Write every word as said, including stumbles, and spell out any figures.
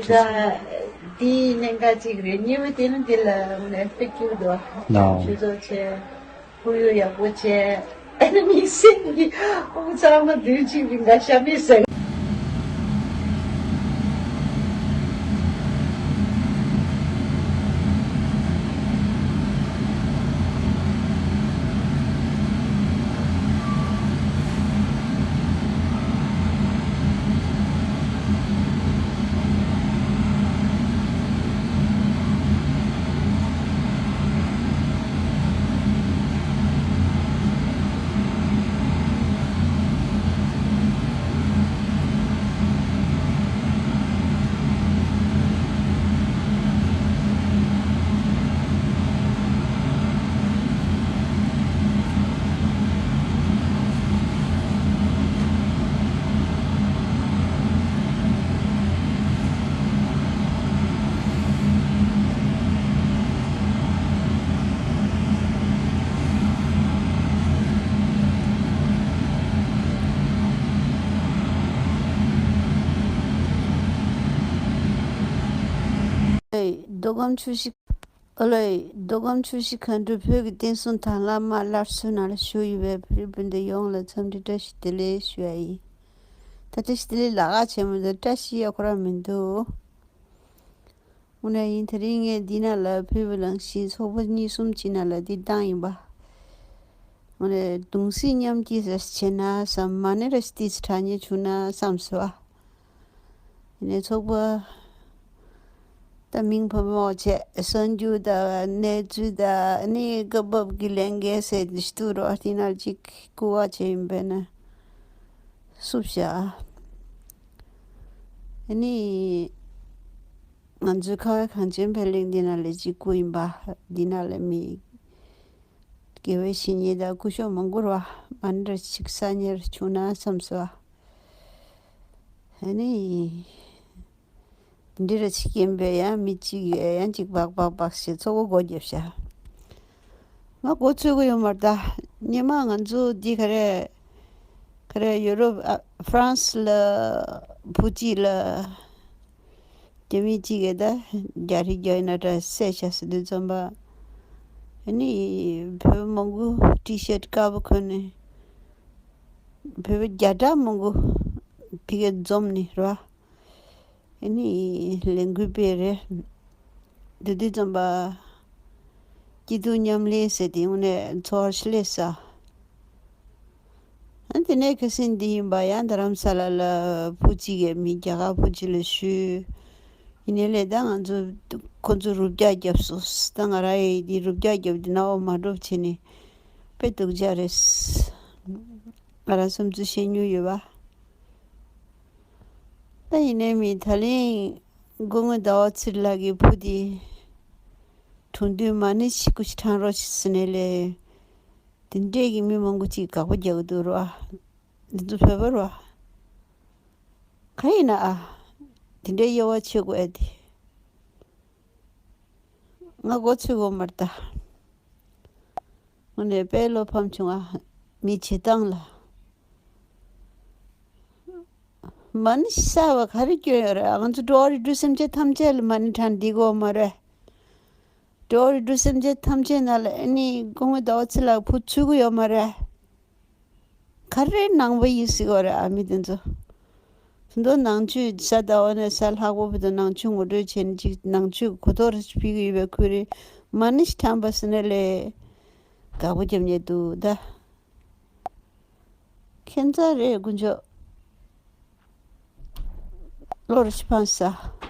ད་དེའི་གནད་འགག་ཅིག་རེད། ཉེ་བའི་དེ་ནི་འདི་ལ་ངས་ཕེབས་རྒྱུ་འདུག་ཨ། ཞུ་གཏུག་བྱས། ཁོར་ཡུག་ཡག་པོ་བྱས། ཨ་ནི་དམིགས་བསལ་གྱི་ཨོ་ཚང་མ་དུས་གཅིག་རིང་ག་ཤ་མེད་ཟ། ཨོ་ལེ། མདོ་ཁམས་ཆུ་བཞི། ཨོ་ལེ། མདོ་ཁམས་ཆུ་བཞི་མཁའ་འགྲོ་བོད་ཀྱི་བསྟན་སྲུང་དང་བླངས་དམག་སླར་གསོའི་ནང་ལ་ཞུགས་ཡོད་པའི་བོད་རིགས་སྤུན་ཟླ་ཡོངས་ལ་འཚམས་འདྲི་བཀྲ་ཤིས་བདེ་ལེགས་ཞུ་ཡ་ཡིན། ད་བཀྲ་ཤིས་བདེ་ལེགས་ལབ་ག་བྱས་མི་འདུག་བཀྲ་ཤིས་ཡ་ཁོ་རང་མི་འདུག་དངོས་གནས་ཡིན། དེ་རིང་ངས་འདི་ནང་ལ་ཕེབས་པ་ནང་བཞིན་ཚོགས་པ་གཉིས་གསུམ་གཅིག་ནང་ལ་འདི་བཏང་ཡིན་པ། དངོས་གནས་གདུང་སེམས་མཉམ་སྐྱེད་ཟེར་བྱས་ན་བསམ། མ་ཎི་ར་ཏིས་དྲ་ཉེ་བྱུང་ན་བསམ་སོ། ཡིན་ནའི་ཚོགས་པ་ད་མིང་བབ་མོག་བྱས་གསར་འགྱུར་དང་གནས་ཚུལ་དང་ནི་སྐབས་བབ་ཀྱི་ལས་འགན་ཟེར་ཏེ་ཞིག་འདུག་རོགས། དེ་ནང་གཅིག་བསྐུར་བ་བྱས་ཡིན་པས་ན་བསུབ་བཞག་ཨ་ནི། ང་ཚོའི་ཁ་བའི་གངས་ཅན་བོད་གླིང་འདི་ནང་ལ་གཅིག་བསྐུར་ཡིན་པ། འདི་ནང་ལ་མི་དགེ་བའི་བཤེས་གཉེན་དང་སྐུ་ཞབས་མང་པོ་ར་བ། མ་ཎི་ར་གཅིག་གསར་རྙེད་ར་བྱུང་ན་བསམ་སོ། ཨ་ནི། འདི་ར་གཅིག་ཡིན་པས་ཡང་མི་གཅིག་ཡང་གཅིག་སྦག་སྦག་སྦག་ཞེས་ཚོགས་པ་སྒོ་བརྒྱབ་བཞག་ང་མགོ་ཚོད་ཀྱི་ཡོད་མ་རེད་ད། སྔོན་མ་ང་ཚོ་འདི་ག་རེ། ག་རེ་ཡུ་རོབ་ཨ་ཧྥ་རན་སི་ལ་བུ་གཅིག་ལ་རྒྱ་མི་གཅིག་གིས་ད་རྒྱ་རིགས་རྒྱ་ཡིན་ན་འདྲ་བསད་བཞག་ཟེར་དུས་ཙམ་པ། ཨ་ནི་བོད་མང་པོ་ཊི་ཤར་དཀར་པོ་གོན་ནས་བོད་པ་བརྒྱ་ཕྲག་མང་པོ་ཕ་གིར་འཛོམས་ནས་རེད་བ། ཨ་ནི་ལས་འགུལ་སྤེལ་རེད། དེ་དུས་ཙམ་པ་སྐྱིད་སྡུག་མཉམ་ལེན་ཟེར་ཏེ་དངོས་གནས་ཚོར་སླེབས་ས། ཨ་དེ་ནས་ཁ་སང་འདི་ཡིན་པ་ཡང་རྡ་རམ་ས་ལ་ལ་བུ་གཅིག་གིས་མི་རྒྱ་གར་བུ་གཅིག་ལ་གཞུས། ཡིན་ནའི་ལས་ད་ང་ཚོ་ཁོ་ཚོ་རུབ་རྒྱག་བརྒྱབ་སོང་། ད་ང་རང་ཡིས་འདི་རུབ་རྒྱག་བརྒྱབ་འདི་ནང་འོ་མ་འགྲོ་བྱས་ནས་དཔེ་སྡུག་ཅག་རེད། ང་རང་བསམ་ཚུལ་བཤད་མྱོང་ཡོད་པ། ད་ཡིན་ནའི་མི་ད་ལན་སྐུ་ངོ་ཟླ་བ་ཚེ་རིང་ལགས་ཀྱི་བུ་དེ་གྲོངས་དུས་མ་ཎི་ཞིག་སྐུ་ཞིག་ཕྲེང་རོགས་ཞེས་ཟེར་ནས་ལས། དེ་འདྲས་ཀྱི་མི་མང་པོ་ཅིག་དགག་པ་རྒྱག་གི་འདུག་རོ་ཨ། འདི་ཚོ་བོད་པ་རོ་ཨ། ག་ཡིན་ན་ཨ། དེ་འདྲའི་དབྱེ་བ་ཕྱེ་དགོས་ཨ་དེ། ང་མགོ་ཚོས་དགོས་མ་རེད་ད། དངོས་གནས་དཔེ་བློ་ཕམ་བྱུང་ཨ། མི་བྱེད་སྟངས་ལ། མ་ཎི་གསར་བ་ག་རེ་སྐྱོན་ཡོད་རེད། ང་ཚོ་འགྲོ་བ་རིགས་དྲུག་སེམས་ཅན་ཐམས་ཅད་ལ་མ་ཎི་བགྲང་བསྡད་དགོས་མ་རེད། འགྲོ་བ་རིགས་དྲུག་སེམས་ཅན་ཐམས་ཅད་ནང་ལ་ཨ་ནི་སྐུ་ངོ་ཟླ་བ་ཚེ་རིང་ལགས་བུ་ཚུད་ཀྱི་ཡོད་མ་རེད། ག་རེ་ནང་པ་ཡིན་ཟེར་གྱི་ཡོད་རེད་ཨ་མི་དེ་ཚོ། དེ་ཚོ་ནང་ཆོས་གཟའ་ཟླ་བ་ནས་གཟའ་ལྷག་པ་བར་དུ་ནང་ཆོས་ངོ་སྤྲོད་བྱས་ནས་ཅིག་ནང་ཆོས་གོ་རྟོགས་རེ་ཕུལ་གྱི་ཡོད་པའི་ཁུལ་རེད། མ་ཎི་ཞིག་བགྲངས་པ་ཟེར་ནས་ལས་དགག་པ་རྒྱབ་མཁན་འདུག་ད། ཁྱད་མཚར་རེད་དཀོན་མཆོག་བློ་རུ་ཕྱི་ཕངས་ས།